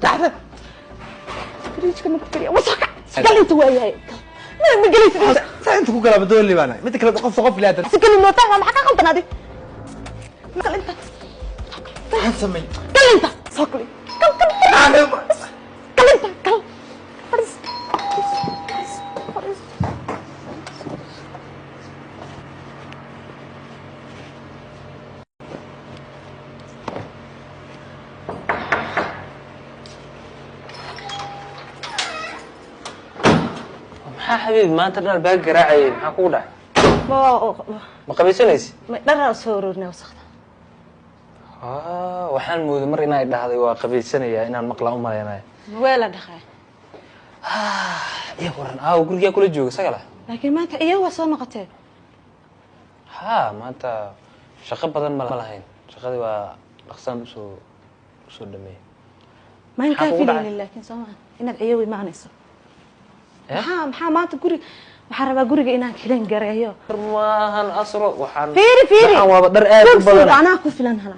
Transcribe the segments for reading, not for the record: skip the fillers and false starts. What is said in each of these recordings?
Qaxwe. Fridge-ka ma ku kariya? Wasoo kac, gal inta waayahay. Ma gelaysid inta. Saa inta ku galaa madooli baan ahay. Midda kale, qof qof ilaa Si gelin moo fahma? Maxaa ka qaldan adi? Gal inta. Maxaan samey? Gal inta, soo gali, gal, gal, gal inta, gal, fadhiis, fadhiis, fadhiis. Maxaa xabiibi, maanta dhan albaab garaacayay, maxaa kugu dhacay? Ma qabaysanaysi? Dharaa soo ururinay wasaqda. Waxaan mooday mar inay dhahday waa qabaysanayaa, inaan maqlaa u malaynaya. Weela dhaqay. Iyo waran, aawo gurigaa kula jooga sagala? Laakiin maanta iyaga waa soo noqotee. Ha, maanta shaqo badan ma lahayn, shaqadii waa dhaqsaan usoo dhameeyey. Maan Maxaa kaa kugu dhacay? filaynin laakiin soo maha inaad ciyow imaanayso. Eh? Maxaa maanta guri waxaan rabaa guriga inaan kilan gareeyo. Maahan asro, waxaan Fiiri, fiiri. Waxaan waaba dhar aad u Suug, badan. Anaa ku filan hala.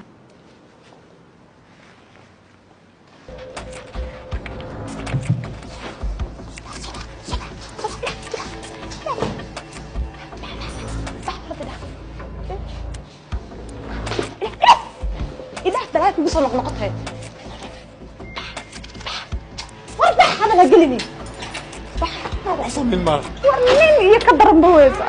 Ilaah balaa kugu soo noqnoqotay. War bax, hadal ha gelinin. Wax sameyn maa. War nin iyo ka daran ba weysa.